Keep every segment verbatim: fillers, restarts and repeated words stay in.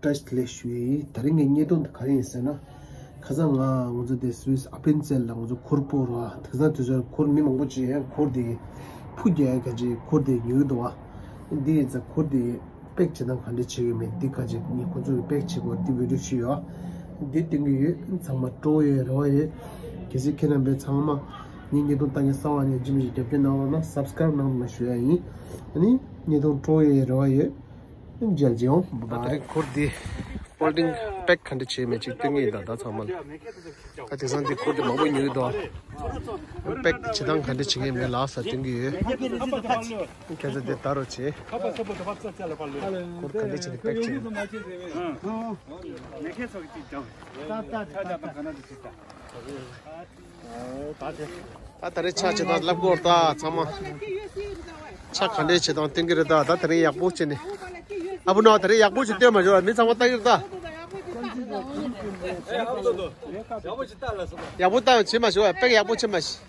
བཀྲ་ཤིས་བདེ་ལེགས་ཞུ་ཡི། ད་རིང་གི་བརྙན་ཐུང་འདི་ག་རེ་ཡིན་ཟེར་ན། ཁ་སང་ང་ང་ཚོ་དེ་སུད་སི་ཨ་པེན་ཙེལ་ལ་ང་ཚོ་གུར་སྤོ་ར་དེ་སང་དུས་ཚོད་གུར་མི་མང་པོ་ཅིག་ཡང་གུར་དེ་ཕུ་རྒྱག་ཡ་ག་ཅིག་གུར་དེ་ཉོས་འདུག་བ། འདི་ཡིན་ཙང་གུར་དེ་པེག་བྱེད་སྟངས་ག་འདྲ་བྱེད་ཀྱི་མེད་འདི་ག་ཅིག་ངས་ཁོ་ཚོ་གི་པེག་བྱེད་དགོས་འདི་བི་ཌིའོ་ཞུས་ཡོད། འདི་སྟོན་གྱི་ཡོད། ཚང་མ་སྤྲོ་ཡོད་རེ་བ་ཡོད། གལ་སྲིད་ཁྱེད་རྣམ་པས་ཚང་མ་ངའི་བརྙན་ཐུང་ལྟ་མཁན་གསར་བ་ནས་རྗེས་མ་ཞིག་རྒྱབ་སྐྱོར་གནང་རོགས་གནང་། སབ་སི་ཀ་རབ་གནང་རོགས་གནང་ཞུ་ཡ་ཡིན། ཨ་ནི་བརྙན་ཐུང་སྤྲོ་ཡོད་རེ་བ་ཡོད། མཇལ་ཇེ་ཡོང་། བ་ད་རེས་གུར་འདི་ཧོལ་ཌིང་པེག་ག་འདྲ་བྱེད་མེད་ཅིག་སྟོན་གྱི་ཡིན། ད་ད་ཚང་མ་ལ་ད་དེང་སང་འདི་གུར་འདི་མང་པོ་ཉོས་འདུག་པེག་བྱེད་སྟངས་ག་འདྲ་བྱེད་ཀྱི་མེད་ལ་ས་སྟོན་གྱི་ཡོད། ཁྱེད་ཚོ་འདི་ལྟ་རོགས་བྱེད། གུར་ག་འདྲ་བྱེད་ནས་པེག་བྱེད། ད་ད་རེས་ཆ་བྱེད་སྟངས་ལབ་དགོས་ད་ཚང་མ། ཆ་ག་འདྲས་བྱེད་སྟངས་སྟོན་གྱི་རེད་ད། ད་ད་རེས་ཡག་པོ་བྱེད་ནས། ཨ་བུ་ནོ་ད་རེས་ཡག་པོ་བྱེད་སྟོན་མ་བྱུང་བ་མི་ཚང་མ་ལྟ་གི་རེད་ད། ཡག་པོ་ལྟ་བྱེད་མ་བྱུང་བ་པེག་ཡག་པོ་བྱེད་མ་ཤི།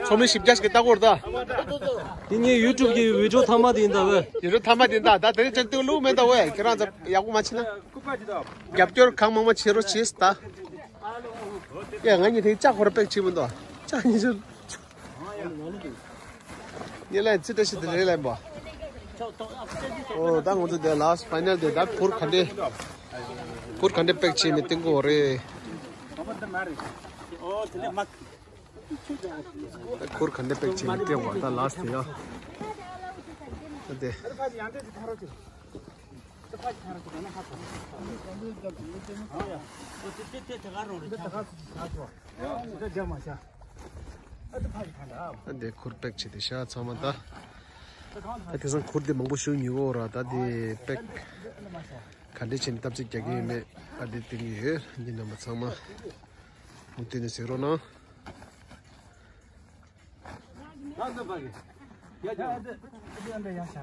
ཚོགས་མི་བཞི་བརྒྱ་ཞིག་གིས་ལྟ་གི་རེད་ད། དེ་ངའི་ཡུ་ཊུབ་གི་བི་ཌིའོ་མཐའ་མ་དེ་ཡིན་ད་བས། ཡུ་ཊུབ་མཐའ་མ་དེ་ཡིན་ད། ད་དེ་རིང་ཅན་ཏུ་ལུག་མེད་ད་བས། ཁྱེད་རང་ཚོ་ཡག་པོ་མ་བྱེད་ན། རྒྱབ་སྐྱོར་གང་མང་མང་བྱེད་རོགས་བྱེད་ད། ཡ་ང་གཉིས་དེ་ལྕགས་ཁོ་ར་པེག་བྱེད་མི་འདུག་ལྕགས་གཉིས་ཤོར། ངས་ལན་ཚིག་བཀྲ་ཤིས་བདེ་ལེགས་ལན་པ། ཨོ་ད་ང་ཚོ་དེ་ལཱ་སི་ཕའི་ནལ་དེ་ད་གུར་ག་འདྲས། གུར་ག་འདྲས་པེག་བྱེད་མི་སྟོན་གོ་རེད། ད་གུར་ག་འདྲས་པེག་བྱེད་མི་སྟོན་གོ་ད་ལཱ་སི་དེ་ཡ། ད་དེ། ཨ་དེ་གུར་པེག་བྱེད་དེ་ཤ་ཚང་མ་ད། ད་དེང་སང་གུར་དེ་མང་པོ་ཞིག་ཉོ་གི་ཡོད་ར། ད་དེ་པེག་ག་འདྲས་བྱས་ནས་བཏབ་ཚིག་རྒྱག་གི་ཡོད་མེད་ཨ་དེ་སྟོན་གྱི་ཡོད། འདི་རྣམ་པ་ཚང་མ་མུ་མཐུད་ནས་གཟིགས་རོགས་གནང་། རྒན་ལགས་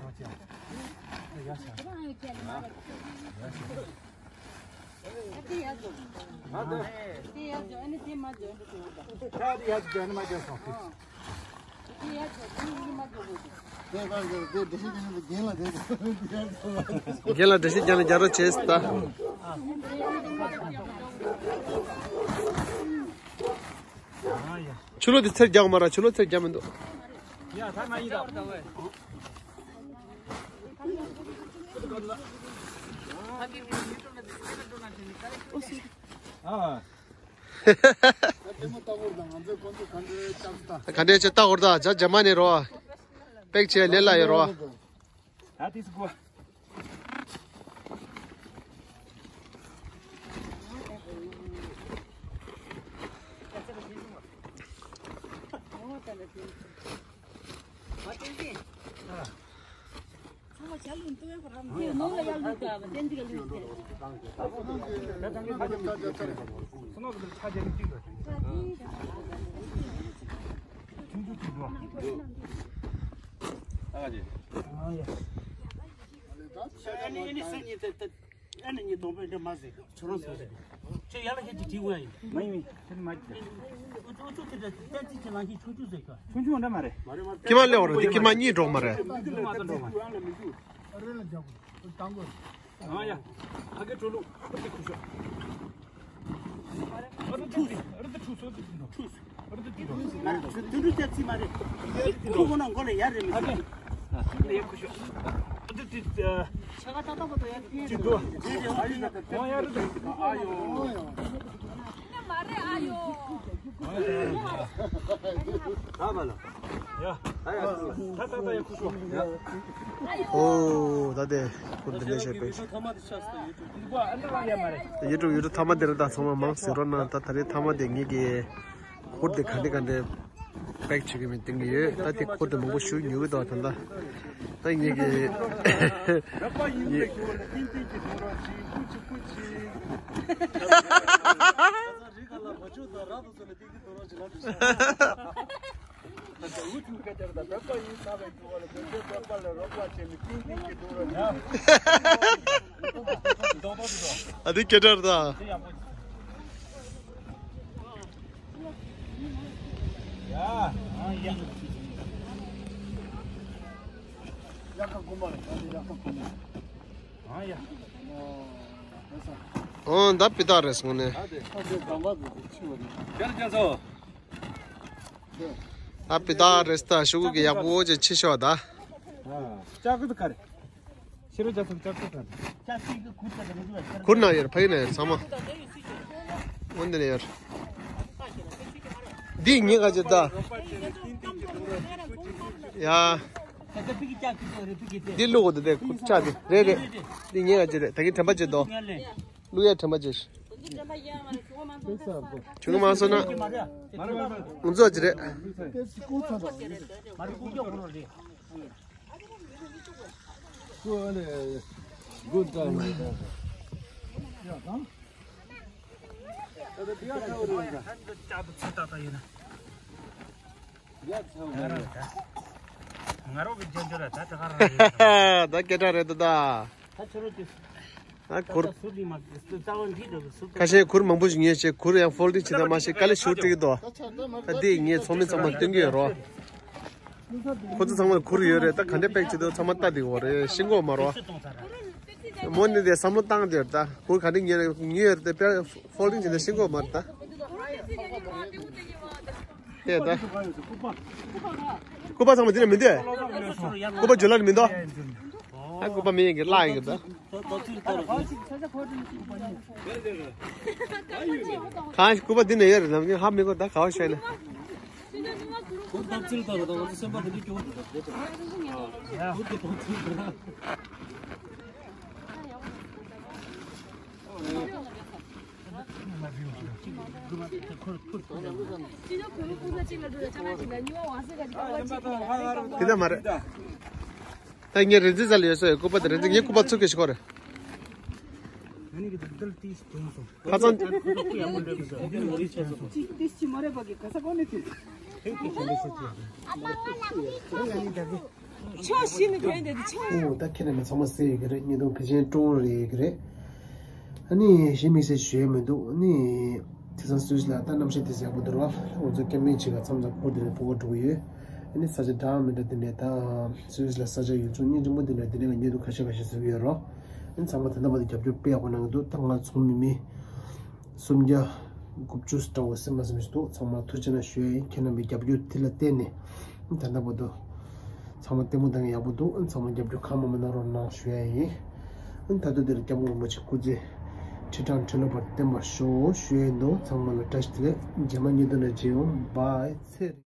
འགྲེལ་བཤད་རྒྱག་ན་རྒྱག་རོགས་བྱེད་ད། ཆུ་ལོག་དེ་ཚེར་རྒྱག་མ་ར། ཆུ་ལོག་ཚེར་རྒྱག་མི་འདུག་ག་འདྲས་ཆེ་ལྟ་འོར་ད་ཇ་ཇ་མ་ནས་རོ། པེག་ཆེ་ལེ་ལ་ཡོད་རོ། ད་དེ་སྒོ། ཨ་ནི་གཉིས་དོག་པོའི་འདྲ་མ་ཟེར། ཁྱོད་རང་ཟེར་ཟེར། ཁྱོད་ཡར་ལ་ཁྱེད་ཀྱི་དྲི་དགོས་ཡ་ཡིན། མ་ཡིན་མིན་ཁྱེད་མ་ཁྱེད། ཨུ་ཚུགས་ཁྱེད་ཀྱི་གཏན་ཚིགས་ཀྱི་ནང་བཞིན་ཆུང་ཆུང་ཟེར་ཁྱོད། ཆུང་ཆུང་འདྲ་མ་རེད། ཀྱི་མ་ལེ་བ་རེད་འདི་ཀྱི་མ་གཉིས་འགྲོགས་མ་རེད། འདི་ཀྱི་མ་ད་འགྲོགས་མ་རེད། ཨ་ཡ། ཨ་ཀའི་གྲོ་ལུག་ཨ་ཀའི་ཁུ་ཤོག་ཨ་ཏི་ཐུག་ཨ་ཏི་ཐུག་སོ་ཏི་ཐུག་ཨ་ཏི་ཐུག་དུད་འགྲོ་ཅག་ཚི་མ་རེད། ཁུ་ཁོ་ན་མགོ་ལ་ཡར་རེད་མི་ཨ་ཀའི། ཨ་ཏི་ཁུ་ཤོག་ཨ་ཏི་ཏི། ཆ་ག་ཏག་ཏག་པོ་དོ་ཡ་ཏི་ཅི་འགྲོ། ཨ་ཡ་རེད། ཨ་ཡོ། ཨ་མ་རེད་ཨ་ཡོ། ཨ་མ་ལ། ཡ། ཨ་ཡ། ད་ད་ད་ཡ་ཁུ་ཤོག་ཨོ་ད་དེ་ཁུར་འདི་ལས་བྱས་པས། ཡུ་ཊུབ་ཡུ་ཊུབ་མཐའ་མ་དེ་རེད་ད། ཚང་མ་མང་གཟིགས་རོགས་གནང་། ད་ད་རེས་མཐའ་མ་དེ་ངེད་ཀྱི་ཁུར་དེ་ག་འདྲ་ག་འདྲ་པེག་བྱེད་ཀྱི་མིན་སྟོན་གྱི་ཡོད། ད་དེ་ཁུར་དེ་མང་པོ་ཞིག་ཉོ་གི་འདུག་ད་ད་ད་ངེད་ཀྱི་ངེད། ཨ་དེ་སྐད་གྲགས་རེད་ད། ཨོ་ད་པི་ཏག་རེད་སོང་ནས། ད་པི་ཏག་རེད་ད། ཤོག་གུ་གི་ཡག་པོ་ཅིག་ཕྱི་ཤོག་ད། ཁུར་ན་ཡོད་ཕ་གི་ན་ཡོད་ཚང་མ། འོན་ཏེ་ནས་ཡོད། འདི་ངས་ག་ཅི་ད། ཡ། འདི་བླུག་གོ་འདི་དེ་ཁུར་ཆ་འདི་རེད་རེད། འདི་ངས་ག་ཅི་རེད། ད་གིན་དྲན་པ་བརྗེད་དོ། བླུག་ཡ་དྲན་པ་བརྗེད། ཆུ་གི་མ་སོང་ན། ང་ཚོ་ཅི་རེད། ད་སྐད་གྲགས་རེད་ད། ད་ཁུར། ཁ་ཤས་ཁུར་མང་པོ་ཞིག་ཉོས་བྱས་ཁུར་ཡང་ཕོལ་ཌིང་བྱེད་ད་མ་ཤེས་དཀའ་ལས་ཞེ་པོ་སྤྲད་ཀྱི་འདུག་ད་འདི་ངས་ཚོགས་མི་ཚང་མར་སྟོན་གྱི་ཡོད་རོ། ཁོ་ཚོ་ཚང་མར་ཁུར་ཡོད་རེད། ད་ག་འདྲས་པེག་བྱེད་འདུག་ཚང་མ་ལྟ་བསྡད་ཡོད་རེད། ཤེས་ཀྱི་ཡོད་མ་རེད་བ། མོ་ནི་དེ་བསམ་བློ་བཏང་བསྡད་ཡོད་རེད། ད་ཁུར་ག་འདྲས་ཉོས་ཉོས་ཡོད་རེད་དེ་ཕོལ་ཌིང་བྱེད་ད་ཤེས་ཀྱི་ཡོད་མ་རེད་ད། དེ་ད། སྐུད་པ་ཚང་མ་འདི་ནས་མི་འདུག་སྐུད་པ་ཇོ་ལ་ནས་མི་འདུག་ཨ་སྐུད་པ་མི་ཡིན་གི་གླ་ཡིན་གི་ད། གང་སྐུད་པ་འདི་ནས་ཡོད་རེད་ལམ་གི་ཧ་མི་གོ་ད་ག་བ་ཤོད་ན། དེ་འདྲ་མ་རེད། ད་ངས་རེ་འཛི་ཙལ་ཡོད་སོ་ཡོད་སྐུད་པ་དེ་རེ་འཛི་ངས་སྐུད་པ་ཚུགས་ཀྱི་ཤོག་རེད། ཁ་ཚང་། ཕྱོགས་བཞི་ནས་ཐོན་ཏེ་ཕྱོགས། ཨོ་ད་ཁྱེད་རྣམ་པ་ཚང་མ་གསལ་ཡོད་ཀྱི་རེད། བརྙན་ཐུང་གལ་ཆེན་སྤྲོ་བོ་རེད་ཡོད་ཀྱི་རེད། ཨ་ནི་གཞན་དམིགས་བསལ་ཞུ་ཡ་མི་འདུག་ཨ་ནི་དེང་སང་སུད་སི་ལ་ད་གནམ་གཤིས་དེ་ཚོ་ཡག་པོ་འདུག་ར། ང་ཚོ་ཀེམ་པིང་བྱེད་ག་མཚམས་མཚམས་ཁོ་དེ་ནས་སྤོ་བོ་འགྲོ་གི་ཡོད། ཨ་ནི་ས་ཆ་འདྲ་མི་འདྲ་དེ་ནས་ད་སུད་སི་ལ་ས་ཆ་ཡོད་ཚོ་སྙིང་རྗེ་མོ་དེ་ལ་དེ་ནས་བརྙན་ཐུང་ཁ་ཤས་ཁ་ཤས་བཟོ་གི་ཡོད་ར། ཨ་ནི་ཚང་མ་ད་ལྟ་བར་དུ་རྒྱབ་སྐྱོར་དཔེ་ཡག་པོ་གནང་གི་འདུག་ད་ང་ཚོ་མི་མི་སུམ་བརྒྱ་དགུ་བཅུ་འདྲ་བོ་སེམས་མ་སེམས་ཞིག་འདུག་ཚང་མ་ཐུགས་རྗེ་གནང་ཞུ་ཡ་ཡིན། ཁྱེད་རྣམ་པའི་རྒྱབ་སྐྱོར་དེ་ལ་བརྟེན་ནས་ད་ལྟ་བར་དུ་ཚང་མ་ལྟད་མོ་བལྟ་མཁན་ཡག་པོ་འདུག་ཚང་མ་རྒྱབ་སྐྱོར་གང་མང་མང་གནང་རོགས་གནང་ཞུ་ཡ་ཡིན། ད་དུང་དེ་ལ་སྐྱབས་མགོན་རིན་པོ་ཆེ་སྐུ་ཚེ་ཁྲི་ཕྲག་ཁྲི་ལོ་བར་བརྟན་པར་ཤོག་ཞུ་ཡ་ཡིན་འདུག་ཚང་མ་ལ་བཀྲ་ཤིས་བདེ་ལེགས། རྗེས་མ་བརྙན་ཐུང་ནང་མཇལ་ཡོང་། བཱའི་ཚེ་རིང་།